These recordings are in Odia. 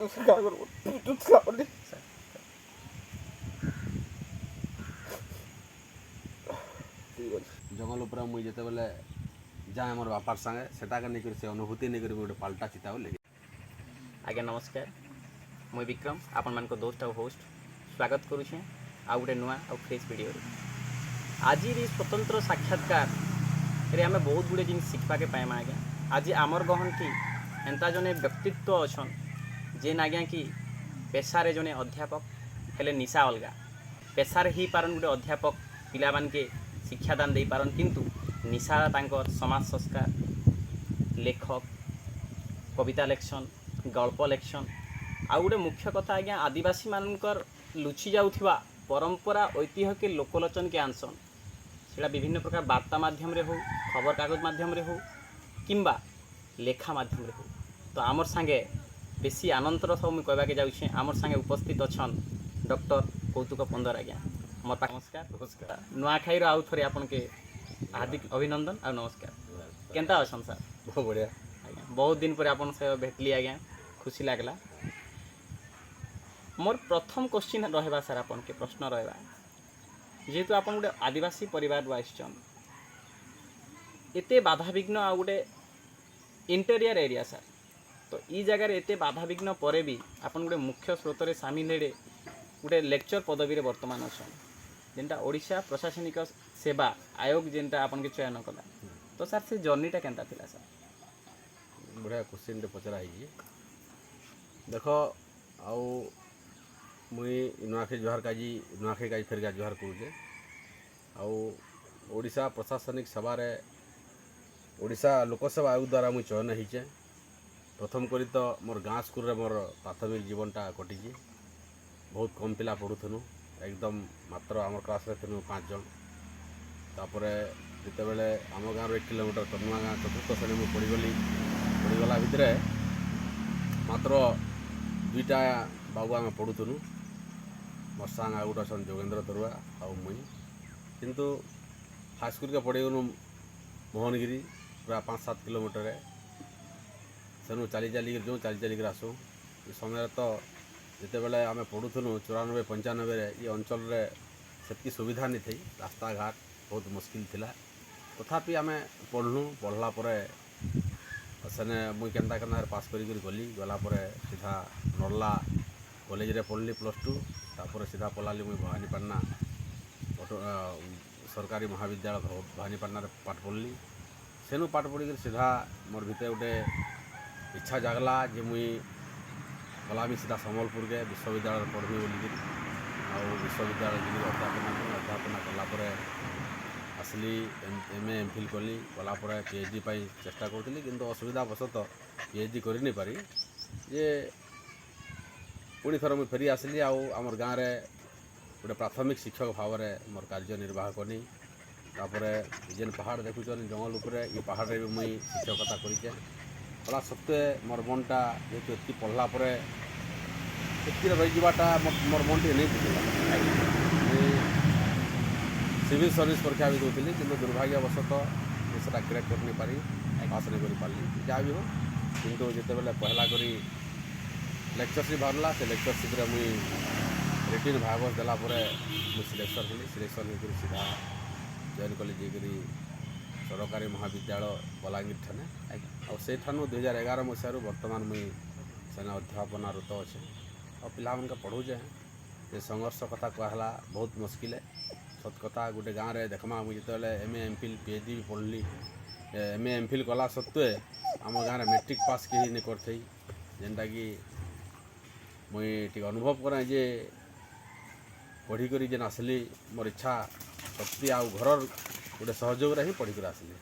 ବୋଲି। ଠିକ୍ ଅଛି। ଜଙ୍ଗଲ ଉପରେ ମୁଇଁ ଯେତେବେଲେ ଯାଏ ମୋର ବାପାର ସାଙ୍ଗେ, ସେଟାକେ ନେଇକରି, ସେ ଅନୁଭୂତି ନେଇକରି ମୁଇଁ ଗୋଟେ ପାଲଟା ଚିତାଉ ଲେଖି। ଆଜ୍ଞା ନମସ୍କାର, ମୁଇଁ ବିକ୍ରମ, ଆପଣମାନଙ୍କ ଦୋସ୍ତ ଆଉ ହୋଷ୍ଟ, ସ୍ୱାଗତ କରୁଛେଁ ଆଉ ଗୋଟେ ନୂଆ ଆଉ ଫ୍ରେଶ୍ ଭିଡ଼ିଓରେ। ଆଜିର ଏଇ ସ୍ୱତନ୍ତ୍ର ସାକ୍ଷାତକାରରେ ଆମେ ବହୁତ ଗୁଡ଼ିଏ ଜିନିଷ ଶିଖବାକେ ପାଇମା ଆଜ୍ଞା। ଆଜି ଆମର ଗହନଥି ଏନ୍ତା ଜଣେ ବ୍ୟକ୍ତିତ୍ୱ ଅଛନ୍, ଯେନ୍ ଆଜ୍ଞା କି ପେଶାରେ ଜଣେ ଅଧ୍ୟାପକ, ହେଲେ ନିଶା ଅଲଗା। ପେଶାରେ ହେଇପାରନ୍ ଗୋଟେ ଅଧ୍ୟାପକ, ପିଲାମାନକେ ଶିକ୍ଷାଦାନ ଦେଇପାରନ୍, କିନ୍ତୁ ନିଶା ତାଙ୍କର ସମାଜ ସଂସ୍କାର, ଲେଖକ, କବିତା ଲେଖସନ୍, ଗଳ୍ପ ଲେଖସନ୍। ଆଉ ଗୋଟେ ମୁଖ୍ୟ କଥା ଆଜ୍ଞା, ଆଦିବାସୀମାନଙ୍କର ଲୁଚି ଯାଉଥିବା ପରମ୍ପରା, ଐତିହ୍ୟକେ ଲୋକଲୋଚନକେ ଆନସନ୍। ସେଟା ବିଭିନ୍ନ ପ୍ରକାର ବାର୍ତ୍ତା ମାଧ୍ୟମରେ ହଉ, ଖବରକାଗଜ ମାଧ୍ୟମରେ ହଉ କିମ୍ବା ଲେଖା ମାଧ୍ୟମରେ ହଉ। ତ ଆମର୍ ସାଙ୍ଗେ ବେଶୀ ଆନନ୍ଦର ସହ ମୁଇଁ କହିବାକେ ଯାଉଛେ, ଆମର୍ ସାଙ୍ଗେ ଉପସ୍ଥିତ ଅଛନ୍ ଡକ୍ଟର କୌତୁକ ପନ୍ଦର ଆଜ୍ଞା। ମୋର ନମସ୍କାର। ନମସ୍କାର। ନୂଆଖାଇର ଆଉ ଥରେ ଆପଣକେ ହାର୍ଦ୍ଦିକ ଅଭିନନ୍ଦନ ଆଉ ନମସ୍କାର। କେନ୍ତା ଅଛନ୍ ସାର୍? ବହୁତ ବଢ଼ିଆ। ଆଜ୍ଞା, ବହୁତ ଦିନ ପରେ ଆପଣଙ୍କ ସହ ଭେଟଲି ଆଜ୍ଞା, ଖୁସି ଲାଗଲା। ମୋର ପ୍ରଥମ କ୍ୱେଶ୍ଚିନ୍ ରହିବା ସାର୍, ଆପଣକେ ପ୍ରଶ୍ନ ରହିବା, ଯେହେତୁ ଆପଣ ଗୋଟେ ଆଦିବାସୀ ପରିବାରରୁ ଆସିଛନ୍, ଏତେ ବାଧାବିଘ୍ନ ଆଉ ଗୋଟେ ଇଣ୍ଟେରିୟର ଏରିଆ ସାର୍, ତ ଇ ଜାଗାରେ ଏତେ ବାଧାବିଘ୍ନ ପରେ ବି ଆପଣ ଗୋଟେ ମୁଖ୍ୟ ସ୍ରୋତରେ ସାମିଲ ହେଲେ, ଗୋଟେ ଲେକ୍ଚର ପଦବୀରେ ବର୍ତ୍ତମାନ ଅଛନ୍, ଯେନ୍ଟା ଓଡ଼ିଶା ପ୍ରଶାସନିକ ସେବା ଆୟୋଗ ଯେନ୍ଟା ଆପଣକେ ଚୟନ କଲା, ତ ସାର୍, ସେ ଜର୍ଣ୍ଣିଟା କେନ୍ତା ଥିଲା ସାର୍? ବଢ଼ିଆ କ୍ୱେଶ୍ଚିନ୍ଟେ ପଚରା ହେଇଛି। ଦେଖ, ଆଉ ମୁଇଁ ନୂଆଖାଇ ଜୁହାର କାଜି, ନୂଆଖାଇ କାଜି ଫେରିକା ଜୁହାର କରୁଛେ। ଆଉ ଓଡ଼ିଶା ପ୍ରଶାସନିକ ସେବାରେ ଓଡ଼ିଶା ଲୋକସେବା ଆୟୋଗ ଦ୍ୱାରା ମୁଇଁ ଚୟନ ହେଇଛେ। ପ୍ରଥମ କରି ତ ମୋର୍ ଗାଁ ସ୍କୁଲରେ ମୋର ପ୍ରାଥମିକ ଜୀବନଟା କଟିଛି। ବହୁତ କମ୍ ପିଲା ପଢ଼ୁଥିନୁ, ଏକଦମ ମାତ୍ର ଆମର କ୍ଲାସ୍ରେ ଥିନୁ ପାଞ୍ଚ ଜଣ। ତାପରେ ଯେତେବେଳେ ଆମ ଗାଁରୁ 1 କିଲୋମିଟର ତନୁଆ ଗାଁ ଚତୁର୍ଥ ଶ୍ରେଣୀ ମୁଁ ପଢ଼ିଗଲି, ପଢ଼ିଗଲା ଭିତରେ ମାତ୍ର ଦୁଇଟା ବାବୁ ଆମେ ପଢ଼ୁଥିନୁ, ମୋର୍ ସାଙ୍ଗ ଆଉ ଗୋଟେ ଅଛନ୍ ଯୋଗେନ୍ଦ୍ର ତରୁଆ ଆଉ ମୁଇଁ। କିନ୍ତୁ ହାଇସ୍କୁଲ୍କେ ପଢ଼ିଗଲୁ ମୋହନଗିରି, ପୁରା 5-7 କିଲୋମିଟରରେ। ସେନୁ ଚାଲି ଚାଲିକିରି ଯାଉଁ, ଚାଲି ଚାଲିକିରି ଆସୁ। ଏ ସମୟରେ ତ ଯେତେବେଳେ ଆମେ ପଢ଼ୁଥିନୁ 94 95ରେ, ଇ ଅଞ୍ଚଳରେ ସେତ୍କି ସୁବିଧା ନି ଥାଇ, ରାସ୍ତାଘାଟ ବହୁତ ମୁସ୍କିଲ ଥିଲା। ତଥାପି ଆମେ ପଢ଼୍ଲୁ। ପଢ଼୍ଲା ପରେ ସେନେ ମୁଇଁ କେନ୍ତା କେନ୍ତା ପାସ୍ କରିକିରି ଗଲି। ଗଲା ପରେ ସିଧା ନର୍ଲା କଲେଜରେ ପଢ଼୍ଲି +2। ତାପରେ ସିଧା ପଲାଲି ମୁଇଁ ଭବାନୀପାଟଣା ସରକାରୀ ମହାବିଦ୍ୟାଳୟ, ଭବାନୀପାଟଣାରେ ପାଠ ପଢ଼୍ଲି। ସେନୁ ପାଠ ପଢ଼ିକିରି ସିଧା ମୋର୍ ଭିତରେ ଗୋଟେ ଇଚ୍ଛା ଜାଗ୍ଲା ଯେ ମୁଇଁ ପଲାମି ସିଧା ସମ୍ବଲପୁରକେ, ବିଶ୍ୱବିଦ୍ୟାଳୟରେ ପଢ଼୍ମି ବୋଲିକିରି। ଆଉ ବିଶ୍ୱବିଦ୍ୟାଳୟ ଯାଇକିରି ଅଧ୍ୟାପନା କଲି। ଅଧ୍ୟାପନା କଲା ପରେ ଆସିଲି, ଏମ୍ ଏ, ଏମ୍ ଫିଲ୍ କଲି। କଲା ପରେ ପିଏଚ୍ ଡି ପାଇଁ ଚେଷ୍ଟା କରୁଥିଲି, କିନ୍ତୁ ଅସୁବିଧା ବଶତଃ ପିଏଚ୍ ଡି କରି ପାରି ଯେ ପୁଣି ଥରେ ମୁଇଁ ଫେରି ଆସିଲି। ଆଉ ଆମର୍ ଗାଁରେ ଗୋଟେ ପ୍ରାଥମିକ ଶିକ୍ଷକ ଭାବରେ ମୋର୍ କାର୍ଯ୍ୟ ନିର୍ବାହ କଲି। ତାପରେ ଯେନ୍ ପାହାଡ଼ ଦେଖୁଛନ୍ ଜଙ୍ଗଲ ଉପରେ, ଇ ପାହାଡ଼ରେ ବି ମୁଇଁ ଶିକ୍ଷକତା କରିଛେଁ। କଲା ସତ୍ତ୍ୱେ ମୋର୍ ମନଟା, ଯେହେତୁ ଏତ୍କି ପଢ଼୍ଲା ପରେ ଏତ୍କିରେ ରହିଯିବାଟା ମୋର୍ ମନ ଟିକେ ନେଇ ବୁଝିଲା। ମୁଇଁ ସିଭିଲ୍ ସର୍ଭିସ୍ ପରୀକ୍ଷା ବି ଦେଉଥିଲି, କିନ୍ତୁ ଦୁର୍ଭାଗ୍ୟବଶତଃ ମୁଁ ସେଟା କ୍ରାକ୍ କରି ପାରି, ପାସ୍ ନାଇଁ କରିପାରିଲି। ଯାହା ବି ହଉ, କିନ୍ତୁ ଯେତେବେଲେ ପହଲା କରି ଲେକ୍ଚରସିପ୍ ବାହାରିଲା, ସେ ଲେକ୍ଚରସିପ୍ରେ ମୁଇଁ ରିଟିନ୍ ଭାଇଭସ୍ ଦେଲା ପରେ ମୁଇଁ ସିଲେକ୍ସନ୍ ହେଲି। ସିଲେକ୍ସନ୍ ହେଇକରି ସିଧା ଜଏନ୍ କଲି ଯାଇକରି ସରକାରୀ ମହାବିଦ୍ୟାଳୟ ବଲାଙ୍ଗୀର ଠାନେ। ଆଉ ସେଇଠାନୁ 2011 ମସିହାରୁ ବର୍ତ୍ତମାନ ମୁଇଁ ସେନେ ଅଧ୍ୟାପନାରତ ଅଛେ ଆଉ ପିଲାମାନକେ ପଢ଼ଉଛେଁ। ଯେ ସଂଘର୍ଷ କଥା କୁହାହେଲା, ବହୁତ ମୁସ୍କିଲ ଏ, ସତ୍ କଥା। ଗୋଟେ ଗାଁରେ ଦେଖ୍ମା, ମୁଇଁ ଯେତେବେଲେ M A, M Phil, PhD ବି ପଢ଼୍ଲି, ଏମ୍ ଏ, ଏମ୍ ଫିଲ୍ କଲା ସତ୍ତ୍ୱେ ଆମ ଗାଁରେ ମେଟ୍ରିକ୍ ପାସ୍ କେହି ନାଇଁ କରିଥେଇ, ଯେନ୍ଟାକି ମୁଇଁ ଟିକେ ଅନୁଭବ କରେଁ ଯେ ପଢ଼ିକରି ଯେନ୍ ଆସିଲି, ମୋର୍ ଇଚ୍ଛା ଶକ୍ତି ଆଉ ଘରର ଗୋଟେ ସହଯୋଗରେ ହିଁ ପଢ଼ିକରି ଆସିଲି।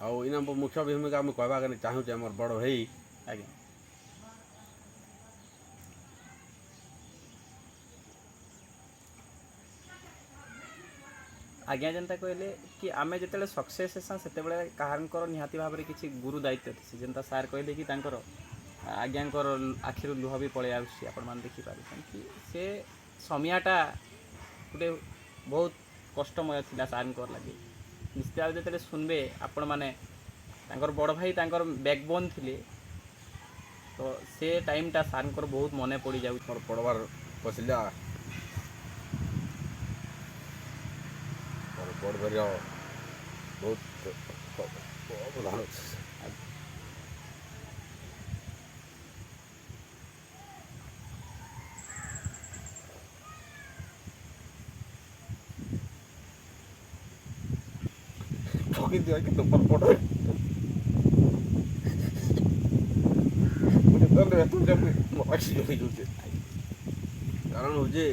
ଆଉ ଇନ ମୁଖ୍ୟ ଭୂମିକା ମୁଇଁ କହେବାକେ ଚାହୁଁଛେ, ଆମର୍ ବଡ଼ ଭାଇ। ଆଜ୍ଞା, ଯେନ୍ତା କହିଲେ କି ଆମେ ଯେତେବେଳେ ସକ୍ସେସ୍ ହେସନ୍, ସେତେବେଳେ କାହାଙ୍କର ନିହାତି ଭାବରେ କିଛି ଗୁରୁ ଦାୟିତ୍ୱ ଥିସି। ଯେନ୍ତା ସାର୍ କହିଲେ କି ତାଙ୍କର ଆଜ୍ଞାଙ୍କର ଆଖିରୁ ଲୁହ ବି ପଳେଇ ଆସୁଛି। ଆପଣମାନେ ଦେଖିପାରୁଛନ୍ କି ସେ ସମୟଟା ଗୋଟେ ବହୁତ କଷ୍ଟମୟ ଥିଲା ସାର୍ଙ୍କର ଲାଗି। ନିଶ୍ଚିତ ଭାବେ ଯେତେବେଳେ ଶୁନବେ ଆପଣମାନେ, ତାଙ୍କର ବଡ଼ ଭାଇ ତାଙ୍କର ବ୍ୟାକବୋନ୍ ଥିଲେ। ତ ସେ ଟାଇମ୍ଟା ସାର୍ଙ୍କର ବହୁତ ମନେ ପଡ଼ିଯାଉଛି। ମୋର ପଢ଼ବାର୍ ପଶିଲା। ମୋର ବଡ଼ ଭାଇର ବହୁତ ଅବଦାନ ଅଛି। ଠକି ଦିଅ, କିନ୍ତୁ ମୋର ବଡ଼ ଭାଇ ମୁଁ ଯେତେବେଳେ ମୁଇଁ ମୋ ଆଖି ଜଳି ଯାଉଛେ। କାରଣ ହଉଛେ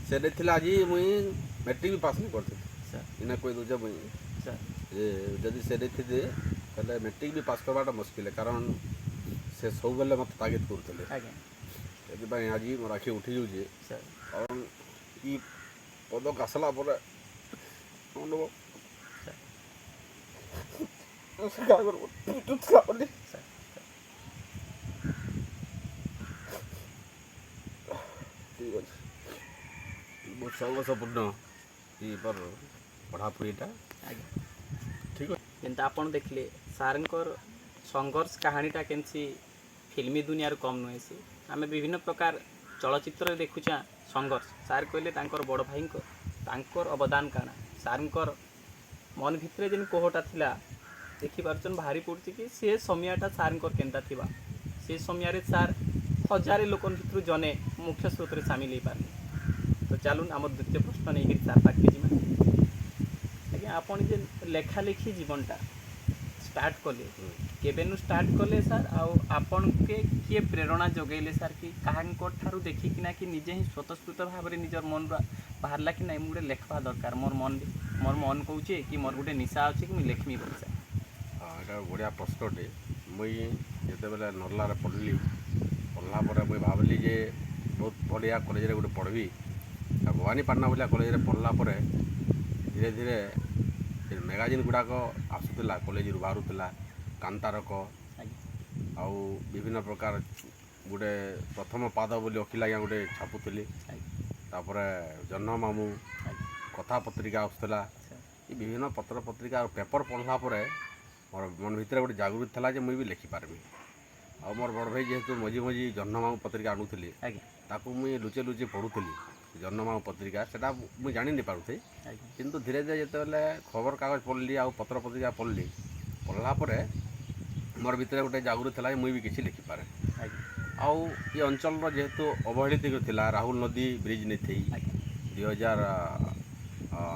ସେନେ ଥିଲା, ଆଜି ମୁଇଁ ମେଟ୍ରିକ୍ ବି ପାସ୍ ନାଇଁ କରିଥିଲି। ଇନେ କହି ଦଉଛେ ମୁଇଁ ଯେ ଯଦି ସେ ଥିତେ, ତାହେଲେ ମେଟ୍ରିକ୍ ବି ପାସ୍ କରବାଟା ମୁସ୍କିଲ, କାରଣ ସେ ସବୁବେଲେ ମୋତେ ତାଗିଦ କରୁଥିଲେ। ସେଥିପାଇଁ ଆଜି ମୋର ଆଖି ଉଠି ଯାଉଛେ, କାରଣ ଇ ପଦକ ଆସିଲା ପରେ ଅନୁଭବ ଥିଲା ବୋଲି। ଠିକ୍ ଅଛି, ବହୁତ ସଂଘର୍ଷପୂର୍ଣ୍ଣ ଇ ମୋର ପଢ଼ାପଢ଼ିଟା। ଠିକ୍ ଅଛି। ଯେନ୍ତା ଆପଣ ଦେଖିଲେ, ସାର୍ଙ୍କର ସଂଘର୍ଷ କାହାଣୀଟା କେନ୍ସି ଫିଲ୍ମି ଦୁନିଆରୁ କମ୍ ନୁହେଁ। ସେ ଆମେ ବିଭିନ୍ନ ପ୍ରକାର ଚଳଚ୍ଚିତ୍ରରେ ଦେଖୁଛେଁ ସଂଘର୍ଷ। ସାର୍ କହିଲେ ତାଙ୍କର ବଡ଼ ଭାଇଙ୍କ ତାଙ୍କର ଅବଦାନ କାଣା, ସାର୍ଙ୍କର ମନ ଭିତରେ ଯେନ୍ କୋହଟା ଥିଲା ଦେଖିପାରୁଛନ୍, ବାହାରି ପଡ଼ୁଛି କି ସେ ସମୟଟା ସାର୍ଙ୍କର କେନ୍ତା ଥିବା। ସେ ସମୟରେ ସାର୍ ହଜାରେ ଲୋକଙ୍କ ଭିତରୁ ଜଣେ ମୁଖ୍ୟ ସ୍ରୋତରେ ସାମିଲ ହେଇପାରିଲେ। ତ ଚାଲୁନ୍, ଆମର ଦ୍ୱିତୀୟ ପ୍ରଶ୍ନ ନେଇକିରି ସାର୍ ପାଖକେ ଯିମା। ଆଜ୍ଞା, ଆପଣ ଯେ ଲେଖାଲେଖି ଜୀବନଟା ଷ୍ଟାର୍ଟ କଲେ, କେବେନୁ ଷ୍ଟାର୍ଟ କଲେ ସାର୍? ଆଉ ଆପଣକେ କିଏ ପ୍ରେରଣା ଯୋଗାଇଲେ ସାର୍, କି କାହାଙ୍କ ଠାରୁ ଦେଖିକିନା କି ନିଜେ ହିଁ ସ୍ୱତଃସ୍ଫୂର୍ତ୍ତ ଭାବରେ ନିଜର ମନରୁ ବାହାରିଲା କି ନାଇଁ, ମୁଁ ଗୋଟେ ଲେଖବା ଦରକାର, ମୋର ମନ କହୁଛେ କି ମୋର ଗୋଟେ ନିଶା ଅଛି କି ମୁଇଁ ଲେଖ୍ମି ବୋଲି ସାର୍? ହଁ, ଏଇଟା ବଢ଼ିଆ ପ୍ରଶ୍ନଟେ। ମୁଇଁ ଯେତେବେଲେ ନର୍ଲାରେ ପଢ଼ିଲି, ପଢ଼ିଲା ପରେ ମୁଇଁ ଭାବିଲି ଯେ ବହୁତ ବଢ଼ିଆ କଲେଜରେ ଗୋଟେ ପଢ଼ବି। ଆଉ ଭବାନୀପାଟଣା ଭଳିଆ କଲେଜରେ ପଢ଼ିଲା ପରେ ଧୀରେ ଧୀରେ ସେ ମ୍ୟାଗାଜିନ୍ ଗୁଡ଼ାକ ଆସୁଥିଲା, କଲେଜରୁ ବାହାରୁଥିଲା, କାନ୍ତାରକ ଆଉ ବିଭିନ୍ନ ପ୍ରକାର ଗୋଟେ ପ୍ରଥମ ପାଦ ବୋଲି ଅଖିଲ ଆଜ୍ଞା ଗୋଟେ ଛାପୁଥିଲି। ତାପରେ ଜହ୍ନ ମାମୁଁ, କଥା ପତ୍ରିକା ଆସୁଥିଲା। ଏ ବିଭିନ୍ନ ପତ୍ର ପତ୍ରିକା ଆଉ ପେପର୍ ପଢ଼ିଲା ପରେ ମୋର ମନ ଭିତରେ ଗୋଟେ ଜାଗୃତି ଥିଲା ଯେ ମୁଇଁ ବି ଲେଖିପାରିବି। ଆଉ ମୋର ବଡ଼ ଭାଇ ଯେହେତୁ ମଝି ମଝି ଜହ୍ନ ମାମୁଁ ପତ୍ରିକା ଆଣୁଥିଲି, ତାକୁ ମୁଇଁ ଲୁଚି ଲୁଚି ପଢ଼ୁଥିଲି। ଜହ୍ନ ମାମୁଁ ପତ୍ରିକା ସେଟା ମୁଇଁ ଜାଣି ନି ପାରୁଥାଇ। କିନ୍ତୁ ଧୀରେ ଧୀରେ ଯେତେବେଲେ ଖବରକାଗଜ ପଢ଼ିଲି ଆଉ ପତ୍ର ପତ୍ରିକା ପଢ଼ିଲି, ପଢ଼ିଲା ପରେ ମୋର ଭିତରେ ଗୋଟେ ଜାଗୃତି ଥିଲା ଯେ ମୁଇଁ ବି କିଛି ଲେଖିପାରେ। ଆଉ ଏ ଅଞ୍ଚଳର ଯେହେତୁ ଅବହେଳିତ ଥିଲା, ରାହୁଲ ନଦୀ ବ୍ରିଜ୍ ନେଇଥେଇ 2000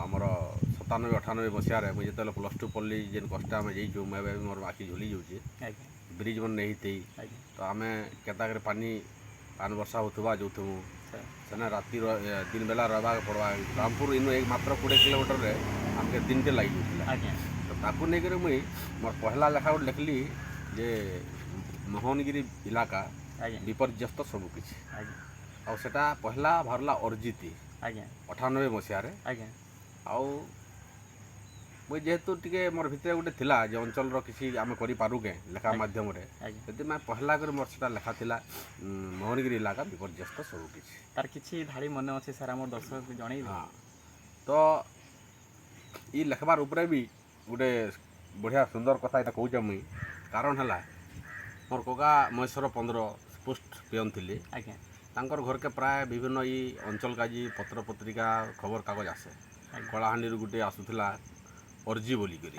ଆମର 97 98 ମସିହାରେ ମୁଇଁ ଯେତେବେଲେ +2 ପଢ଼ିଲି, ଯେନ୍ କଷ୍ଟ ଆମେ ଯାଇଛୁ, ମୁଁ ଏବେ ବି ମୋର ଆଖି ଝୁଲି ଯାଉଛି। ବ୍ରିଜ୍ ମାନେ ନେଇ ହେଇଥେଇ। ତ ଆମେ କେତାକରେ ପାନି ପାନ୍ ବର୍ଷା ହେଉଥିବା ଯାଉଥିମୁ। ସେନେ ରାତି ଦିନ ବେଲା ରହିବାକେ ପଡ଼ବା। ରାମପୁର ଇନୁ ଏକ ମାତ୍ର 20 କିଲୋମିଟରରେ ଆମକେ ଦିନଟେ ଲାଗିଯାଉଥିଲା। ତ ତାକୁ ନେଇକରି ମୁଇଁ ମୋର ପହଲା ଲେଖା ଗୋଟେ ଲେଖିଲି ଯେ ମୋହନଗିରି ଇଲାକା ବିପର୍ଯ୍ୟସ୍ତ ସବୁକିଛି। ଆଉ ସେଟା ପହଲା ବାହାରିଲା ଅର୍ଜିତି 98 ମସିହାରେ। ଆଉ ମୁଇଁ ଯେହେତୁ ଟିକେ ମୋର ଭିତରେ ଗୋଟେ ଥିଲା ଯେ ଅଞ୍ଚଳର କିଛି ଆମେ କରିପାରୁ କେଁ ଲେଖା ମାଧ୍ୟମରେ, ସେଥିପାଇଁ ପହଲା କରି ମୋର ସେଟା ଲେଖା ଥିଲା, ମୋହନଗିରି ଇଲାକା ବିପର୍ଯ୍ୟସ୍ତ ସବୁକିଛି। ତାର କିଛି ଧାଡ଼ି ମନେ ଅଛି ସାର୍, ଆମର ଦର୍ଶକକୁ ଜଣେଇବେ? ହଁ, ତ ଇ ଲେଖବାର ଉପରେ ବି ଗୋଟେ ବଢ଼ିଆ ସୁନ୍ଦର କଥା ଏଇଟା କହୁଛେ ମୁଇଁ। କାରଣ ହେଲା ମୋର କକା ମହେଶ୍ୱର 15 ପୋଷ୍ଟ ପିଅନ ଥିଲେ। ତାଙ୍କର ଘରକେ ପ୍ରାୟ ବିଭିନ୍ନ ଇ ଅଞ୍ଚଳ କାଜି ପତ୍ର ପତ୍ରିକା ଖବରକାଗଜ ଆସେ। କଳାହାଣ୍ଡିରୁ ଗୋଟେ ଆସୁଥିଲା ଅର୍ଜି ବୋଲିକରି,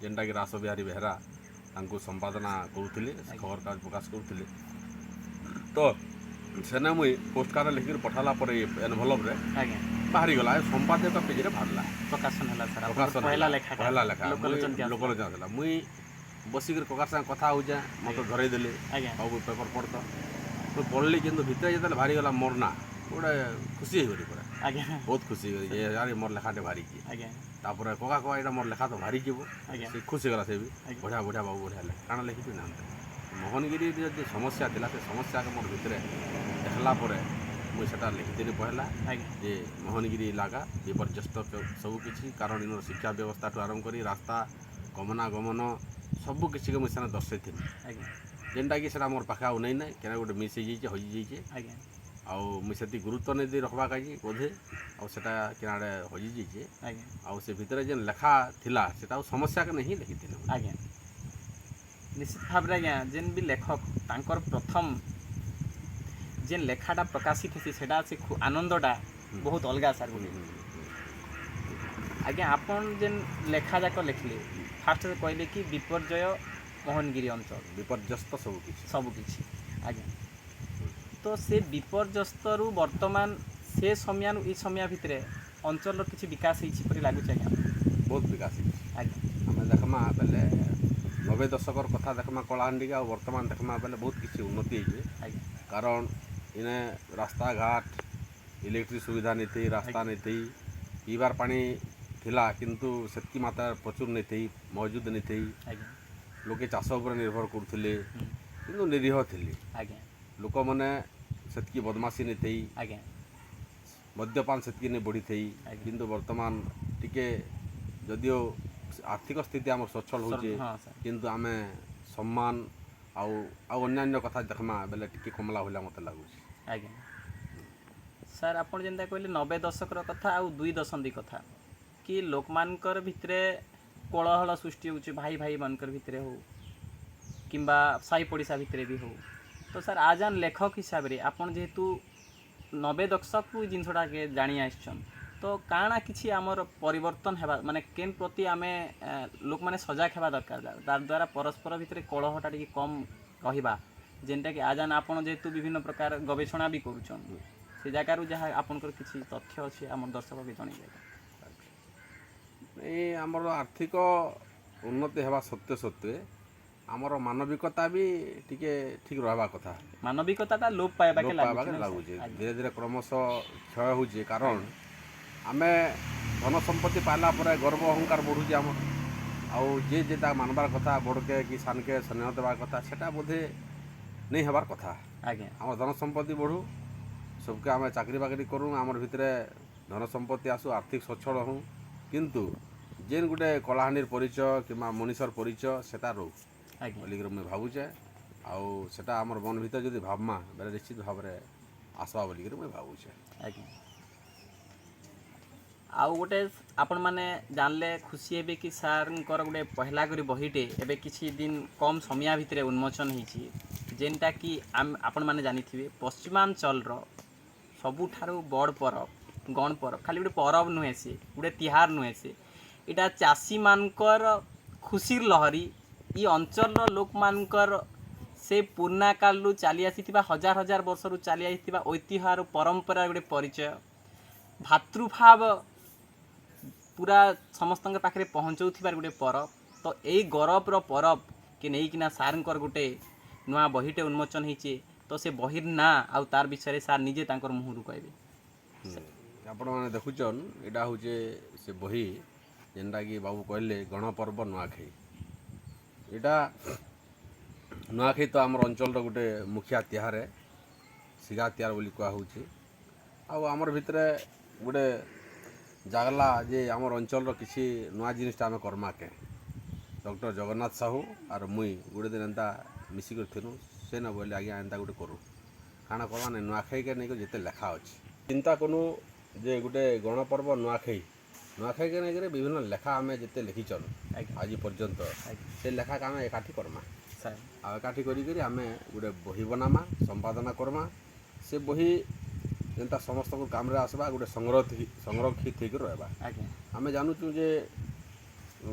ଯେନ୍ଟାକି ରାସବିହାରୀ ବେହେରା ତାଙ୍କୁ ସମ୍ପାଦନା କରୁଥିଲେ, ଖବରକାଗଜ ପ୍ରକାଶ କରୁଥିଲେ। ତ ସେନେ ମୁଇଁ ପୋଷ୍ଟ କାର୍ଡ଼ ଲେଖିକରି ପଠାଲା ପରେ ଏନଭଲପରେ ବାହାରିଗଲା, ସମ୍ପାଦକ ପେଜରେ ବାହାରିଲା। ପ୍ରକାଶନ ହେଲା ସାର୍ ଆପଣଙ୍କର ପ୍ରକାଶନ ପହିଲା ହେଲା, ଲେଖାଟା। ପହଲା ଲେଖା। ଲୋକଲୋଚନକୁ ଆସିଲା। ଲୋକଲୋଚନ ଆସିଲା। ମୁଇଁ ବସିକରି କକାର ସାଙ୍ଗେ କଥା ହଉଛେ, ମତେ ଧରେଇ ଦେଲେ, ସବୁ ପେପର ପଢ଼। ତ ମୁଇଁ ପଢ଼ଲି, କିନ୍ତୁ ଭିତରେ ଯେତେବେଳେ ବାହାରିଗଲା ମୋର୍ ନା, ଗୋଟେ ଖୁସି ହେଇଗଲି ପୁରା। ବହୁତ ଖୁସି ହେଇଗଲି ଯେ ଆରେ, ମୋର୍ ଲେଖାଟେ ବାହାରିଛି। ତାପରେ କକା କକା, ଏଇଟା ମୋର୍ ଲେଖା ତ ବାହାରିଯିବ। ସେ ଖୁସି ହେଇଗଲା ସେ ବି। ବଢ଼ିଆ ବଢ଼ିଆ ବାବୁ, ବଢ଼ିଆ ଲେଖା। କାଣା ଲେଖିଛୁ ନା? ମୋହନଗିରି ଯଦି ସମସ୍ୟା ଥିଲା, ସେ ସମସ୍ୟାକେ ମୋର୍ ଭିତରେ ଦେଖିଲା ପରେ ମୁଇଁ ସେଟା ଲେଖିଥିଲି ପହଲା ଯେ ମୋହନଗିରି ଇଲାକା ବିପର୍ଯ୍ୟସ୍ତ ସବୁ କିଛି, କାରଣ ଇନର ଶିକ୍ଷା ବ୍ୟବସ୍ଥାଠୁ ଆରମ୍ଭ କରି ରାସ୍ତା ଗମନାଗମନ ସବୁ କିଛିକେ ମୁଇଁ ସେନେ ଦର୍ଶେଇଥିଲି। ଯେନ୍ଟାକି ସେଟା ମୋର୍ ପାଖେ ଆଉ ନେଇ ନାଇଁ, କେନେ ଗୋଟେ ମିସ୍ ହେଇଯାଇଛେ, ହଜିଯାଇଛେ। ଆଉ ମୁଇଁ ସେତିକି ଗୁରୁତ୍ୱ ନେଇ ଦେଇ ରଖ୍ବା କାଜି ବୋଧେ, ଆଉ ସେଟା କେନାଡ଼େ ହଜିଯାଇଛେ। ଆଉ ସେ ଭିତରେ ଯେନ୍ ଲେଖା ଥିଲା, ସେଟା ଆଉ ସମସ୍ୟାକେ ନେଇ ହିଁ ଲେଖିଥିଲି ମୁଇଁ। ଆଜ୍ଞା, ନିଶ୍ଚିତ ଭାବରେ ଆଜ୍ଞା, ଯେନ୍ ବି ଲେଖକ ତାଙ୍କର ପ୍ରଥମ ଯେନ୍ ଲେଖାଟା ପ୍ରକାଶିତ ହେସି, ସେଟା ସେ ଆନନ୍ଦଟା ବହୁତ ଅଲଗା ସାର୍ ଗୋଟେ। ଆଜ୍ଞା, ଆପଣ ଯେନ୍ ଲେଖା ଯାକ ଲେଖିଲେ, ଫାର୍ଷ୍ଟ କହିଲେ କି ବିପର୍ଯ୍ୟୟ ମୋହନଗିରି ଅଞ୍ଚଳ। ବିପର୍ଯ୍ୟସ୍ତ ସବୁ କିଛି। ସବୁ କିଛି ଆଜ୍ଞା। ତ ସେ ବିପର୍ଯ୍ୟସ୍ତରୁ ବର୍ତ୍ତମାନ ସେ ସମୟାନୁ ଏଇ ସମୟ ଭିତରେ ଅଞ୍ଚଳର କିଛି ବିକାଶ ହେଇଛି ପରି ଲାଗୁଛି ଆଜ୍ଞା? ବହୁତ ବିକାଶ ହେଇଛି। ଆମେ ଦେଖମା ବେଲେ, 90 ଦଶକର କଥା ଦେଖମା କଳାହାଣ୍ଡିକେ ଆଉ ବର୍ତ୍ତମାନ ଦେଖମା ବେଲେ, ବହୁତ କିଛି ଉନ୍ନତି ହେଇଛେ। କାରଣ ଇନେ ରାସ୍ତାଘାଟ, ଇଲେକ୍ଟ୍ରିକ୍ ସୁବିଧା ନେଇଥି, ରାସ୍ତା ନେଇଥି, ପିଇବାର ପାଣି ଥିଲା କିନ୍ତୁ ସେତ୍କି ମାତ୍ରାରେ ପ୍ରଚୁର ନେଇଥି, ମହଜୁଦ ନେଇଥି। ଲୋକେ ଚାଷ ଉପରେ ନିର୍ଭର କରୁଥିଲେ କିନ୍ତୁ ନିରୀହ ଥିଲେ। ଲୋକମାନେ ସେତ୍କି ବଦମାସି ନେଇଥେଇ, ମଦ୍ୟପାନ ସେତ୍କି ନେଇ ବଢ଼ିଥେଇ। କିନ୍ତୁ ବର୍ତ୍ତମାନ ଟିକେ ଯଦିଓ ଆର୍ଥିକ ସ୍ଥିତି ଆମର ସଚ୍ଛଳ ହଉଛେ, ହଁ ସାର୍ କିନ୍ତୁ ଆମେ ସମ୍ମାନ ଆଉ ଆଉ ଅନ୍ୟାନ୍ୟ କଥା ଦେଖମା ବେଲେ ଟିକେ କମଲା ଭଳିଆ ମୋତେ ଲାଗୁଛି। ଆଜ୍ଞା ସାର୍, ଆପଣ ଯେନ୍ତା କହିଲେ 90 ଦଶକର କଥା ଆଉ 2 ଦଶନ୍ଧି କଥା କି ଲୋକମାନଙ୍କର ଭିତରେ କୋଳାହଳ ସୃଷ୍ଟି ହେଉଛି, ଭାଇ ଭାଇମାନଙ୍କର ଭିତରେ ହଉ କିମ୍ବା ସାହି ପଡ଼ିଶା ଭିତରେ ବି ହଉ। ତ ସାର୍, ଆଜ୍ ଆନ୍ ଲେଖକ ହିସାବରେ ଆପଣ ଯେହେତୁ 90 ଦଶକରୁ ଏଇ ଜିନିଷଟାକେ ଜାଣି ଆସିଛନ୍, ତ କାଣା କିଛି ଆମର ପରିବର୍ତ୍ତନ ହେବା, ମାନେ କେନ୍ ପ୍ରତି ଆମେ ଲୋକମାନେ ସଜାଗ ହେବା ଦରକାର, ତାର ଦ୍ୱାରା ପରସ୍ପର ଭିତରେ କଳହଟା ଟିକେ କମ୍ ରହିବା, ଯେନ୍ଟାକି ଆଜାନ୍ ଆପଣ ଯେହେତୁ ବିଭିନ୍ନ ପ୍ରକାର ଗବେଷଣା ବି କରୁଛନ୍, ସେ ଜାଗାରୁ ଯାହା ଆପଣଙ୍କର କିଛି ତଥ୍ୟ ଅଛି ଆମର ଦର୍ଶକକେ ଜଣେଇବେ। ଏଇ ଆମର ଆର୍ଥିକ ଉନ୍ନତି ହେବା ସତ୍ତ୍ୱେ ସତ୍ତ୍ୱେ ଆମର ମାନବିକତା ବି ଟିକେ ଠିକ୍ ରହିବା କଥା। ମାନବିକତାଟା ଲୋପ ପାଇବାକେ ଲୋପ ଲାଗୁଛି। ପାଇବାକେ ନାଇଁ ସାର୍? ଲାଗୁଛି। ଧୀରେ ଧୀରେ କ୍ରମଶଃ କ୍ଷୟ ହେଉଛି, କାରଣ ଆମେ ଧନ ସମ୍ପତ୍ତି ପାଇଲା ପରେ ଗର୍ବ ଅହଙ୍କାର ବଢ଼ୁଛି ଆମର। ଆଉ ଯିଏ ଯେ ତା ମାନବାର କଥା, ବଡ଼କେ କି ସାନକେ ସ୍ନେହ ଦେବା କଥା, ସେଟା ବୋଧେ ନେଇ ହେବାର କଥା। ଆମର ଧନ ସମ୍ପତ୍ତି ବଢ଼ୁ, ସବୁକେ ଆମେ ଚାକିରି ବାକିରି କରୁଁ, ଆମର ଭିତରେ ଧନ ସମ୍ପତ୍ତି ଆସୁ, ଆର୍ଥିକ ସଚ୍ଛଳ ହଉଁ, କିନ୍ତୁ ଯେନ୍ ଗୋଟେ କଳାହାଣ୍ଡିର ପରିଚୟ କିମ୍ବା ମଣିଷର ପରିଚୟ ସେଟା ରହୁ ବୋଲିକିରି ମୁଇଁ ଭାବୁଛେ। ଆଉ ସେଟା ଆମର ମନ ଭିତରେ ଯଦି ଭାବମା ବେଲେ ନିଶ୍ଚିତ ଭାବରେ ଆସବା ବୋଲିକିରି ମୁଇଁ ଭାବୁଛେ। ଆଜ୍ଞା, ଆଉ ଗୋଟେ ଆପଣମାନେ ଜାଣିଲେ ଖୁସି ହେବେ କି ସାର୍ଙ୍କର ଗୋଟେ ପହଲା କରି ବହିଟେ ଏବେ କିଛି ଦିନ କମ୍ ସମୟ ଭିତରେ ଉନ୍ମୋଚନ ହେଇଛି, ଯେନ୍ଟା କି ଆପଣମାନେ ଜାଣିଥିବେ ପଶ୍ଚିମାଞ୍ଚଳର ସବୁଠାରୁ ବଡ଼ ପରବ ଗଣ ପରବ। ଖାଲି ଗୋଟେ ପରବ ନୁହେଁ ସେ, ଗୋଟେ ତିହାର ନୁହେଁ ସେ, ଏଇଟା ଚାଷୀମାନଙ୍କର ଖୁସିର ଲହରୀ। ଇ ଅଞ୍ଚଳର ଲୋକମାନଙ୍କର ସେ ପୁରୁଣା କାଳରୁ ଚାଲି ଆସିଥିବା, ହଜାର ହଜାର ବର୍ଷରୁ ଚାଲି ଆସିଥିବା ଐତିହ୍ୟ ଆଉ ପରମ୍ପରାର ଗୋଟେ ପରିଚୟ, ଭାତୃଭାବ ପୁରା ସମସ୍ତଙ୍କ ପାଖରେ ପହଞ୍ଚଉଥିବାର ଗୋଟେ ପରବ। ତ ଏଇ ଗୌରବର ପରବ କି ନେଇକିନା ସାର୍ଙ୍କର ଗୋଟେ ନୂଆ ବହିଟେ ଉନ୍ମୋଚନ ହେଇଛି। ତ ସେ ବହିର ନାଁ ଆଉ ତାର ବିଷୟରେ ସାର୍ ନିଜେ ତାଙ୍କର ମୁହଁରୁ କହିବେ। ଆପଣମାନେ ଦେଖୁଛନ୍, ଏଇଟା ହଉଛେ ସେ ବହି ଯେନ୍ଟାକି ବାବୁ କହିଲେ, ଗଣପର୍ବ ନୂଆଖାଇ। ଏଇଟା ନୂଆଖାଇ ତ ଆମର ଅଞ୍ଚଳର ଗୋଟେ ମୁଖିଆ ତିହାର, ସିଗା ତିହାର ବୋଲି କୁହାହେଉଛି। ଆଉ ଆମର ଭିତରେ ଗୋଟେ ଜାଗଲା ଯେ ଆମର ଅଞ୍ଚଳର କିଛି ନୂଆ ଜିନିଷଟା ଆମେ କର୍ମା କେ। ଡକ୍ଟର ଜଗନ୍ନାଥ ସାହୁ ଆର୍ ମୁଇଁ ଗୋଟେ ଦିନ ଏନ୍ତା ମିଶିକରି ଥିନୁ। ସେ ନ ବୋଇଲେ, ଆଜ୍ଞା ଏନ୍ତା ଗୋଟେ କରୁ, କାଣା କର୍ମା ନା ନୂଆଖାଇକେ ନେଇକରି ଯେତେ ଲେଖା ଅଛି, ଚିନ୍ତା କନୁ ଯେ ଗୋଟେ ଗଣପର୍ବ ନୂଆଖାଇ, ନୂଆଖାଇକେ ନେଇକରି ବିଭିନ୍ନ ଲେଖା ଆମେ ଯେତେ ଲେଖିଛନ୍ ଆଜି ପର୍ଯ୍ୟନ୍ତ, ସେ ଲେଖାକେ ଆମେ ଏକାଠି କର୍ମା। ଆଉ ଏକାଠି କରିକରି ଆମେ ଗୋଟେ ବହି ବନାମା, ସମ୍ପାଦନା କର୍ମା। ସେ ବହି ଯେନ୍ତା ସମସ୍ତଙ୍କ କାମରେ ଆସବା, ଗୋଟେ ସଂରକ୍ଷିତ ହେଇକି ରହିବା। ଆମେ ଜାଣୁଛୁ ଯେ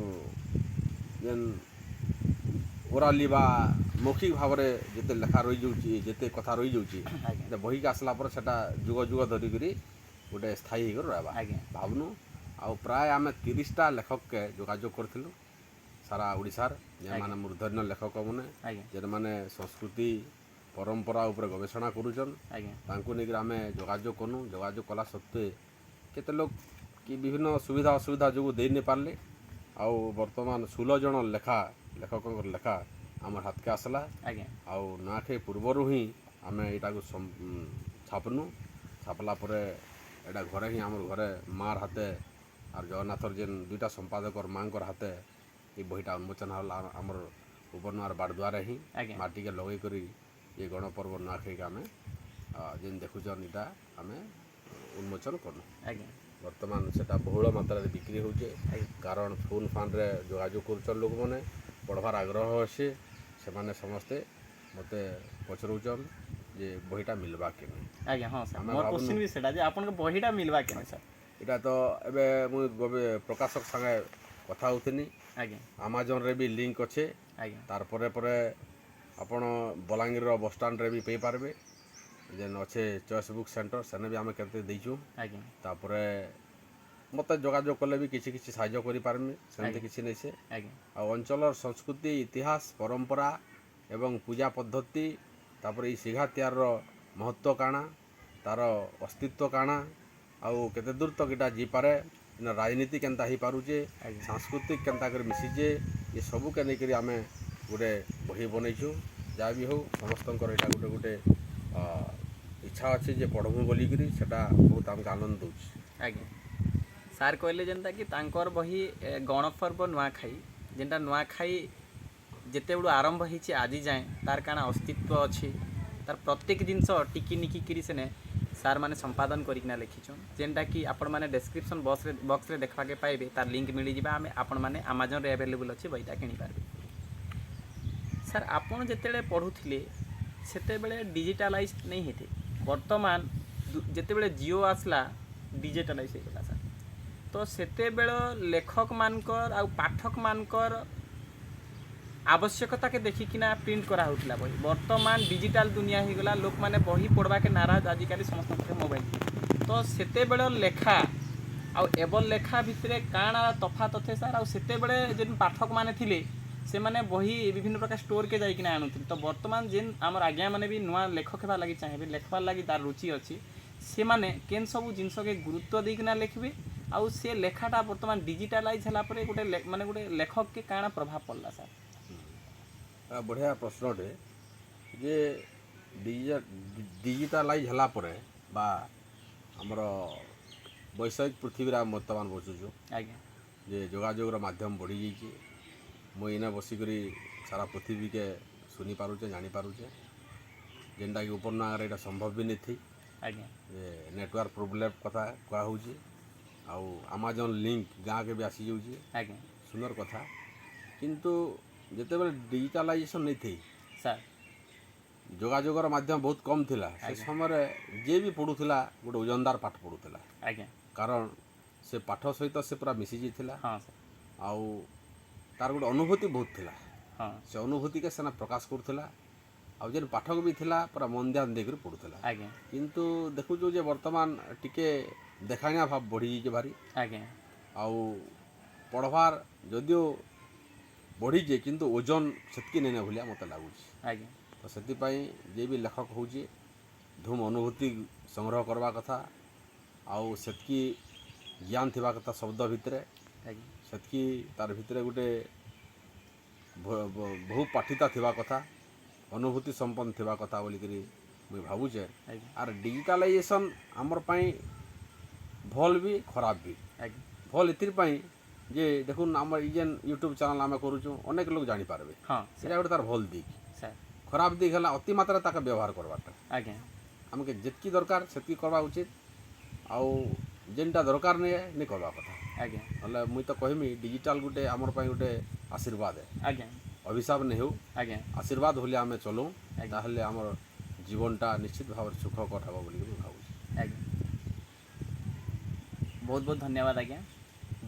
ଯେନ୍ ଓରାଲି ବା ମୌଖିକ ଭାବରେ ଯେତେ ଲେଖା ରହିଯାଉଛି, ଯେତେ କଥା ରହିଯାଉଛି, ବହିକେ ଆସିଲା ପରେ ସେଟା ଯୁଗ ଯୁଗ ଧରିକରି ଗୋଟେ ସ୍ଥାୟୀ ହେଇକରି ରହିବା ଭାବନୁ। ଆଉ ପ୍ରାୟ ଆମେ 30ଟା ଲେଖକକେ ଯୋଗାଯୋଗ କରିଥିଲୁ ସାରା ଓଡ଼ିଶାର, ଯେମାନେ ମୂର୍ଦ୍ଧନ୍ୟ ଲେଖକମାନେ, ଯେନ୍ମାନେ ସଂସ୍କୃତି ପରମ୍ପରା ଉପରେ ଗବେଷଣା କରୁଛନ୍। ତାଙ୍କୁ ନେଇକରି ଆମେ ଯୋଗାଯୋଗ କନୁ। ଯୋଗାଯୋଗ କଲା ସତ୍ତ୍ୱେ କେତେ ଲୋକ କି ବିଭିନ୍ନ ସୁବିଧା ଅସୁବିଧା ଯୋଗୁଁ ଦେଇ ନାଇଁ ପାରିଲେ। ଆଉ ବର୍ତ୍ତମାନ 16 ଜଣ ଲେଖକଙ୍କର ଲେଖା ଆମର ହାତକେ ଆସିଲା। ଆଉ ନୂଆଖାଇ ପୂର୍ବରୁ ହିଁ ଆମେ ଏଇଟାକୁ ଛାପନୁ। ଛାପଲା ପରେ ଏଇଟା ଘରେ ହିଁ, ଆମର ଘରେ ମାଆର ହାତେ ଆର୍ ଜଗନ୍ନାଥର ଯେନ୍ ଦୁଇଟା ସମ୍ପାଦକର ମାଆଙ୍କର ହାତେ ଏଇ ବହିଟା ଉନ୍ମୋଚନ ହେଲା। ଆମର ଉପରନୂଆର ବାଡ଼ଦୁଆରେ ହିଁ ମାଟିକେ ଲଗେଇ କରି ଏ ଗଣପର୍ବ ନୂଆଖାଇକେ ଆମେ ଯେନ୍ ଦେଖୁଛନ୍, ଏଇଟା ଆମେ ଉନ୍ମୋଚନ କଲୁ। ବର୍ତ୍ତମାନ ସେଟା ବହୁଳ ମାତ୍ରାରେ ବିକ୍ରି ହଉଛେ, କାରଣ ଫୋନ୍ ଫାନ୍ରେ ଯୋଗାଯୋଗ କରୁଛନ୍ ଲୋକମାନେ, ପଢ଼ବାର୍ ଆଗ୍ରହ ଅଛି। ସେମାନେ ସମସ୍ତେ ମୋତେ ପଚରଉଛନ୍ ଯେ ବହିଟା ମିଲବା କି ନାଇଁ। ଆଜ୍ଞା, ହଁ ସାର୍। ଆମେ ମୋର ଭାବୁନୁ- କୋଶ୍ଚିନ୍ ବି ସେଟା ଯେ ଆପଣଙ୍କ ବହିଟା ମିଲବା କେନେ ସାର୍? ଏଇଟା ତ ଏବେ ମୁଇଁ ପ୍ରକାଶକ ସାଙ୍ଗେ କଥା ହଉଥିନି। ଆମାଜନରେ ବି ଲିଙ୍କ ଅଛେ। ତାର୍ ପରେ ପରେ ଆପଣ ବଲାଙ୍ଗୀରର ବସଷ୍ଟାଣ୍ଡରେ ବି ପାଇପାରବେ, ଯେନ୍ ଅଛେ ଚଏସ୍ ବୁକ୍ ସେଣ୍ଟର, ସେନେ ବି ଆମେ କେତେ ଦେଇଛୁଁ। ତାପରେ ମୋତେ ଯୋଗାଯୋଗ କଲେ ବି କିଛି କିଛି ସାହାଯ୍ୟ କରିପାରମି, ସେମିତି କିଛି ନେଇ ସେ। ଆଉ ଅଞ୍ଚଳର ସଂସ୍କୃତି, ଇତିହାସ, ପରମ୍ପରା ଏବଂ ପୂଜା ପଦ୍ଧତି, ତାପରେ ଏଇ ସିଘା ତିଆରର ମହତ୍ତ୍ୱ କାଣା, ତାର ଅସ୍ତିତ୍ୱ କାଣା, ଆଉ କେତେ ଦୂର ତକ୍ ଇଟା ଯାଇପାରେ, ଇନ ରାଜନୀତି କେନ୍ତା ହେଇପାରୁଛେ, ସାଂସ୍କୃତିକ କେନ୍ତା କରି ମିଶିଛେ, ଏ ସବୁକେ ନେଇକରି ଆମେ ଗୋଟେ ବହି ବନେଇଛୁ। ଯାହା ବି ହଉ, ସମସ୍ତଙ୍କର ଏଇଟା ଗୋଟେ ଗୋଟେ ଇଚ୍ଛା ଅଛି ଯେ ପଢ଼ମୁ ବୋଲିକିରି, ସେଟା ବହୁତ ଆମକୁ ଆନନ୍ଦ ଦେଉଛି। ଆଜ୍ଞା, ସାର୍ କହିଲେ ଯେନ୍ତା କି ତାଙ୍କର ବହି ଗଣପର୍ବ ନୂଆଖାଇ, ଯେନ୍ଟା ନୂଆଖାଇ ଯେତେବେଳୁ ଆରମ୍ଭ ହେଇଛି ଆଜି ଯାଏଁ ତାର କାଣା ଅସ୍ତିତ୍ୱ ଅଛି, ତାର ପ୍ରତ୍ୟେକ ଜିନିଷ ଟିକି ନିକି ସେନେ ସାର୍ ମାନେ ସମ୍ପାଦନ କରିକିନା ଲେଖିଛନ୍, ଯେନ୍ଟା କି ଆପଣମାନେ ଡେସ୍କ୍ରିପସନ୍ ବକ୍ସରେ ଦେଖବାକେ ପାଇବେ, ତାର ଲିଙ୍କ ମିଳିଯିବା। ଆମେ ଆପଣମାନେ ଆମାଜନରେ ଆଭେଲେବୁଲ୍ ଅଛି, ବହିଟା କିଣିପାରିବେ। ସାର୍, ଆପଣ ଯେତେବେଳେ ପଢ଼ୁଥିଲେ ସେତେବେଳେ ଡିଜିଟାଲାଇଜ୍ ନେଇ ହେଇथे। ବର୍ତ୍ତମାନ ଯେତେବେଳେ ଜିଓ ଆସିଲା, ଡିଜିଟାଲାଇଜ୍ ହେଇଗଲା ସାର୍। ତ ସେତେବେଳ ଲେଖକମାନଙ୍କର ଆଉ ପାଠକମାନଙ୍କର ଆବଶ୍ୟକତାକେ ଦେଖିକିନା ପ୍ରିଣ୍ଟ କରାହେଉଥିଲା ବହି। ବର୍ତ୍ତମାନ ଡିଜିଟାଲ ଦୁନିଆ ହେଇଗଲା, ଲୋକମାନେ ବହି ପଢ଼ବାକେ ନାରାଜ। ଆଜିକାଲି ସମସ୍ତଙ୍କ ପାଖେ ମୋବାଇଲ। ତ ସେତେବେଳ ଲେଖା ଆଉ ଏବର ଲେଖା ଭିତରେ କାଣା ତଫାତ ଅଛେ ସାର୍? ଆଉ ସେତେବେଳେ ଯେନ୍ ପାଠକମାନେ ଥିଲେ, ସେମାନେ ବହି ବିଭିନ୍ନ ପ୍ରକାର ଷ୍ଟୋରକେ ଯାଇକିନା ଆଣୁଥିଲେ। ତ ବର୍ତ୍ତମାନ ଯେନ୍ ଆମର ଆଜ୍ଞାମାନେ ବି ନୂଆ ଲେଖକ ହେବା ଲାଗି ଚାହିଁବେ, ଲେଖବାର୍ ଲାଗି ତାର ରୁଚି ଅଛି, ସେମାନେ କେନ୍ ସବୁ ଜିନିଷକେ ଗୁରୁତ୍ୱ ଦେଇକିନା ଲେଖିବେ? ଆଉ ସେ ଲେଖାଟା ବର୍ତ୍ତମାନ ଡିଜିଟାଲାଇଜ୍ ହେଲା ପରେ ଗୋଟେ ମାନେ ଗୋଟେ ଲେଖକକେ କାଣା ପ୍ରଭାବ ପଡ଼ଲା ସାର୍? ବଢ଼ିଆ ପ୍ରଶ୍ନଟେ ଯେ ଡିଜିଟାଲାଇଜ୍ ହେଲା ପରେ ବା ଆମର ବୈଷୟିକ ପୃଥିବୀରେ ଆମେ ବର୍ତ୍ତମାନ ବଞ୍ଚୁଛୁ ଯେ ଯୋଗାଯୋଗର ମାଧ୍ୟମ ବଢ଼ିଯାଇଛି। ମୁଁ ଏଇନା ବସିକରି ସାରା ପୃଥିବୀକେ ଶୁନି ପାରୁଛେ, ଜାଣିପାରୁଛେ, ଯେନ୍ଟାକି ଉପରନାଗାରେ ଏଇଟା ସମ୍ଭବ ବି ନେଇଥି। ଯେ ନେଟୱାର୍କ ପ୍ରୋବ୍ଲେମ୍ କଥା କୁହାହେଉଛି ଆଉ ଆମାଜନ୍ ଲିଙ୍କ ଗାଁକେ ବି ଆସିଯାଉଛି। ସୁନ୍ଦର କଥା। କିନ୍ତୁ ଯେତେବେଳେ ଡିଜିଟାଲାଇଜେସନ୍ ନେଇଥି, ଯୋଗାଯୋଗର ମାଧ୍ୟମ ବହୁତ କମ୍ ଥିଲା, ସେ ସମୟରେ ଯିଏ ବି ପଢ଼ୁଥିଲା ଗୋଟେ ଓଜନଦାର ପାଠ ପଢ଼ୁଥିଲା। କାରଣ ସେ ପାଠ ସହିତ ସେ ପୁରା ମିଶି ଯାଇଥିଲା। ସାର୍ ଆଉ ତାର ଗୋଟେ ଅନୁଭୂତି ବହୁତ ଥିଲା। ସେ ଅନୁଭୂତିକେ ସେନା ପ୍ରକାଶ କରୁଥିଲା ଆଉ ଯେନ୍ ପାଠକ ବି ଥିଲା, ପୁରା ମନ ଧ୍ୟାନ ଦେଇକରି ପଢ଼ୁଥିଲା। କିନ୍ତୁ ଦେଖୁଛୁ ଯେ ବର୍ତ୍ତମାନ ଟିକେ ଦେଖାଣିଆ ଭାବ ବଢ଼ିଯାଇଛି ଭାରି। ଆଉ ପଢ଼ବାର୍ ଯଦିଓ ବଢ଼ିଛେ, କିନ୍ତୁ ଓଜନ ସେତ୍କି ନେଇ ଭଳିଆ ମୋତେ ଲାଗୁଛି। ତ ସେଥିପାଇଁ ଯିଏ ବି ଲେଖକ ହେଉଛି, ଧୁମ୍ ଅନୁଭୂତି ସଂଗ୍ରହ କରବା କଥା ଆଉ ସେତ୍କି ଜ୍ଞାନ ଥିବା କଥା ଶବ୍ଦ ଭିତରେ, ସେତ୍କି ତାର ଭିତରେ ଗୋଟେ ବହୁ ପାଠିତା ଥିବା କଥା, ଅନୁଭୂତି ସମ୍ପନ୍ନ ଥିବା କଥା ବୋଲିକିରି ମୁଇଁ ଭାବୁଛେ। ଆର୍ ଡିଜିଟାଲାଇଜେସନ୍ ଆମର୍ ପାଇଁ ଭଲ୍ ବି, ଖରାପ ବି। ଭଲ୍ ଏଥିପାଇଁ ଯେ ଦେଖୁନ୍, ଆମର ଇ ଯେନ୍ ୟୁଟ୍ୟୁବ୍ ଚ୍ୟାନେଲ୍ ଆମେ କରୁଛୁଁ, ଅନେକ ଲୋକ ଜାଣିପାରବେ। ସେଇଟା ଗୋଟେ ତାର ଭଲ୍ ଦିଗ। ଖରାପ ଦିଗ ହେଲା ଅତି ମାତ୍ରାରେ ତାকে ବ୍ୟବହାର କରବାରଟା। ଆମକେ ଯେତ୍କି ଦରକାର ସେତ୍କି କରବା ଉଚିତ ଆଉ ଯେନ୍ଟା ଦରକାର ନାଇଁ, ନାଇଁ କରବା କଥା। ନହେଲେ ମୁଇଁ ତ କହିମି, ଡିଜିଟାଲ ଗୋଟେ ଆମର ପାଇଁ ଗୋଟେ ଆଶୀର୍ବାଦ ଏ। ଅଭିଶାପ ନେଇ ହଉ, ଆଶୀର୍ବାଦ ଭଳି ଆମେ ଚଲଉଁ, ତାହେଲେ ଆମର ଜୀବନଟା ନିଶ୍ଚିତ ଭାବରେ ସୁଖକର ହେବ ବୋଲିକି ମୁଁ ଭାବୁଛି। ଆଜ୍ଞା, ବହୁତ ବହୁତ ଧନ୍ୟବାଦ ଆଜ୍ଞା।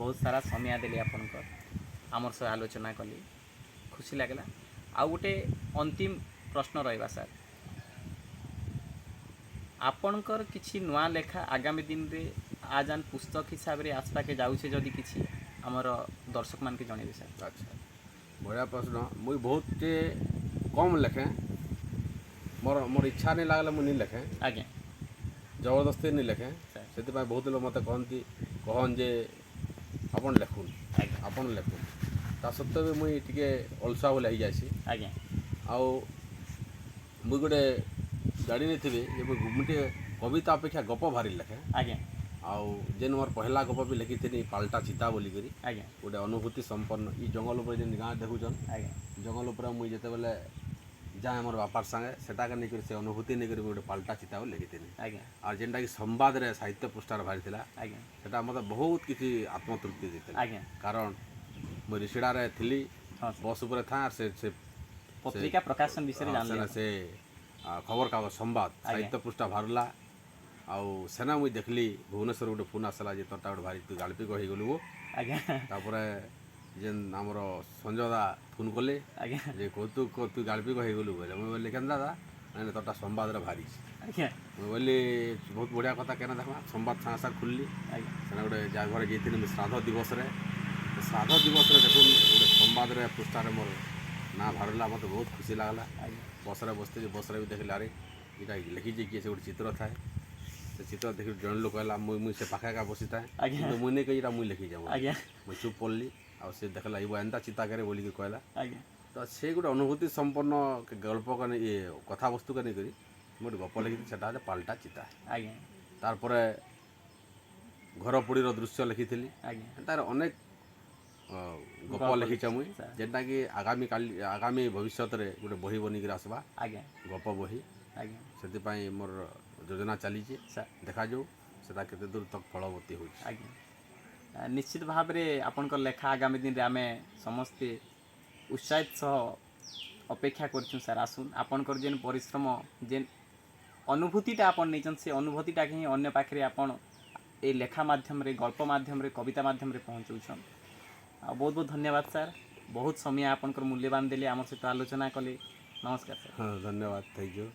ବହୁତ ସାରା ସମୟ ଦେଲି ଆପଣଙ୍କର, ଆମର ସହ ଆଲୋଚନା କଲି, ଖୁସି ଲାଗିଲା। ଆଉ ଗୋଟେ ଅନ୍ତିମ ପ୍ରଶ୍ନ ରହିବା ସାର୍, ଆପଣଙ୍କର କିଛି ନୂଆ ଲେଖା ଆଗାମୀ ଦିନରେ ଆଜାନ ପୁସ୍ତକ ହିସାବରେ ଆସିବାକେ ଯାଉଛେ ଯଦି, କିଛି ଆମର ଦର୍ଶକମାନଙ୍କୁ ଜଣେଇବେ ସାର୍। ଆଚ୍ଛା, ବଢ଼ିଆ ପ୍ରଶ୍ନ। ମୁଇଁ ବହୁତ କମ୍ ଲେଖେଁ। ମୋର ଇଚ୍ଛା ନାଇଁ ଲାଗଲେ ମୁଁ ନି ଲେଖେଁ। ଜବରଦସ୍ତି ନି ଲେଖେଁ। ସେଥିପାଇଁ ବହୁତ ଲୋକ ମୋତେ କହନ୍ ଯେ ଆପଣ ଲେଖୁନ୍, ଆପଣ ଲେଖୁନ୍। ତା ସତ୍ତ୍ୱେ ବି ମୁଇଁ ଟିକେ ଅଲସୁଆ ବୋଲି ହେଇଯାଏସି। ଆଉ ମୁଇଁ ଗୋଟେ ଜାଣିନେଇଥିବି ଯେ ମୁଇଁ ଟିକେ କବିତା ଅପେକ୍ଷା ଗପ ଭାରି ଲେଖେ। ଆଉ ଯେନ୍ ମୋର୍ ପହେଲା ଗପ ବି ଲେଖିଥିଲି, ପାଲ୍ଟା ଚିତା ବୋଲିକରି, ଗୋଟେ ଅନୁଭୂତି ସମ୍ପନ୍ନ। ଇ ଜଙ୍ଗଲ ଉପରେ ଯେନ୍ ଗାଁ ଦେଖୁଛନ୍, ଜଙ୍ଗଲ ଉପରେ ମୁଇଁ ଯେତେବେଲେ ଯାଏ ମୋର୍ ବାପାର୍ ସାଙ୍ଗେ, ସେଟାକେ ନେଇକରି, ସେ ଅନୁଭୂତି ନେଇକରି ମୁଇଁ ଗୋଟେ ପାଲ୍ଟା ଚିତା ବୋଲି ଲେଖିଥିଲି। ଆଉ ଯେନ୍ଟାକି ସମ୍ବାଦରେ ସାହିତ୍ୟ ପୃଷ୍ଠାରେ ବାହାରିଥିଲା, ସେଟା ମୋତେ ବହୁତ କିଛି ଆତ୍ମତୃପ୍ତି ଦେଇଥିଲା। କାରଣ ମୁଇଁ ରିଷିଡ଼ାରେ ଥିଲି, ବସ୍ ଉପରେ ଥାଏଁ ଆର୍ ସେ ସେ ପତ୍ରିକା ପ୍ରକାଶନ ବିଷୟରେ ଜାଣିଲେ। ସେନେ ସେ ଖବରକାଗଜ ସମ୍ବାଦ ସାହିତ୍ୟ ପୃଷ୍ଠା ବାହାରିଲା। ଆଉ ସେନା ମୁଇଁ ଦେଖିଲି, ଭୁବନେଶ୍ୱର ଗୋଟେ ଫୋନ୍ ଆସିଲା ଯେ ତୋରଟା ଗୋଟେ ଭାରି, ତୁ ଗାଳ୍ପିକ ହେଇଗଲୁ ବୋ। ତାପରେ ଯେନ୍ ଆମର ସଞ୍ଜୟ ଦା ଫୋନ୍ କଲେ ଯେ କୌତୁକ, ତୁ ଗାଳ୍ପିକ ହେଇଗଲୁ ବୋଇଲେ। ମୁଇଁ ବୋଇଲି, କେନ୍ତା ଦା? ନାଇଁ ନାଇଁ, ତୋରଟା ସମ୍ବାଦରେ ବାହାରିଛି। ମୁଇଁ ବୋଇଲି, ବହୁତ ବଢ଼ିଆ କଥା, କେନା ଦେଖମା। ସମ୍ବାଦ ସାଙ୍ଗେ ସାଙ୍ଗେ ଖୋଲିଲି। ସେନେ ଗୋଟେ ଯାହା ଘରେ ଯାଇଥିଲି ମୁଇଁ ଶ୍ରାଦ୍ଧ ଦିବସରେ, ସେ ଶ୍ରାଦ୍ଧ ଦିବସରେ ଦେଖୁନ୍ ଗୋଟେ ସମ୍ବାଦରେ ପୃଷ୍ଠାରେ ମୋର ନାଁ ବାହାରିଲା। ମୋତେ ବହୁତ ଖୁସି ଲାଗଲା। ବସରେ ବସିଥିଲି, ବସରେ ବି ଦେଖିଲି, ଆରେ ଏଇଟା ଲେଖିଛି କିଏ? ସେ ଗୋଟେ ଚିତ୍ର ଥାଏ, ସେ ଚିତ୍ର ଦେଖି ଜଣେ ଲୋକ ହେଲା, ମୁଇଁ ମୁଇଁ ସେ ପାଖେ ଏକା ବସିଥାଏ। କିନ୍ତୁ ମୁଇଁ ନେଇ କହି ଏଇଟା ମୁଇଁ ଲେଖିଛେ ବୋଲି। ମୁଇଁ ଚୁପ୍ ପଡ଼ିଲି। ଆଉ ସେ ଦେଖିଲା, ଇବ ଏନ୍ତା ଚିତାକାରେ ବୋଲିକି କହିଲା। ତ ସେ ଗୋଟେ ଅନୁଭୂତି ସମ୍ପନ୍ନ ଗଳ୍ପ କାନି, ଇଏ କଥାବସ୍ତୁକେ ନେଇକରି ମୁଁ ଗୋଟେ ଗପ ଲେଖିଥିଲି, ସେଟା ହେଲା ପାଲଟା ଚିତା। ତାରପରେ ଘରପୋଡ଼ିର ଦୃଶ୍ୟ ଲେଖିଥିଲି। ତାର ଅନେକ ଗପ ଗଳ୍ପ ଲେଖିଛେ ମୁଇଁ, ସାର୍। ଯେନ୍ଟାକି ଆଗାମୀ କାଲି, ଆଗାମୀ ଭବିଷ୍ୟତରେ ଗୋଟେ ବହି ବନିକିରି ଆସବା, ଗପ ବହି। ସେଥିପାଇଁ ମୋର ଯୋଜନା ଚାଲିଛି। ଦେଖାଯାଉ ସେଟା କେତେ ଦୂର ତକ ଫଳବତୀ ହେଉଛି। ଆଜ୍ଞା, ନିଶ୍ଚିତ ଭାବରେ ଆପଣଙ୍କ ଲେଖା ଆଗାମୀ ଦିନରେ ଆମେ ସମସ୍ତେ ଉତ୍ସାହିତ ସହ ଅପେକ୍ଷା କରିଛୁ ସାର୍। ଆସୁନ୍। ଆପଣଙ୍କର ଯେନ୍ ପରିଶ୍ରମ, ଯେନ୍ ଅନୁଭୂତିଟା ଆପଣ ନେଇଛନ୍ତି, ସେ ଅନୁଭୂତିଟାকে ହିଁ ଅନ୍ୟ ପାଖରେ ଆପଣ ଏଇ ଲେଖା ମାଧ୍ୟମରେ, ଗଳ୍ପ ମାଧ୍ୟମରେ, କବିତା ମାଧ୍ୟମରେ ପହଞ୍ଚଉଛନ୍। ଆଉ ବହୁତ ବହୁତ ଧନ୍ୟବାଦ ସାର୍। ବହୁତ ସମୟ ଆପଣଙ୍କର ମୂଲ୍ୟବାନ ଦେଲେ, ଆମ ସହିତ ଆଲୋଚନା କଲେ। ନମସ୍କାର ସାର୍। ହଁ, ଧନ୍ୟବାଦ, thank you.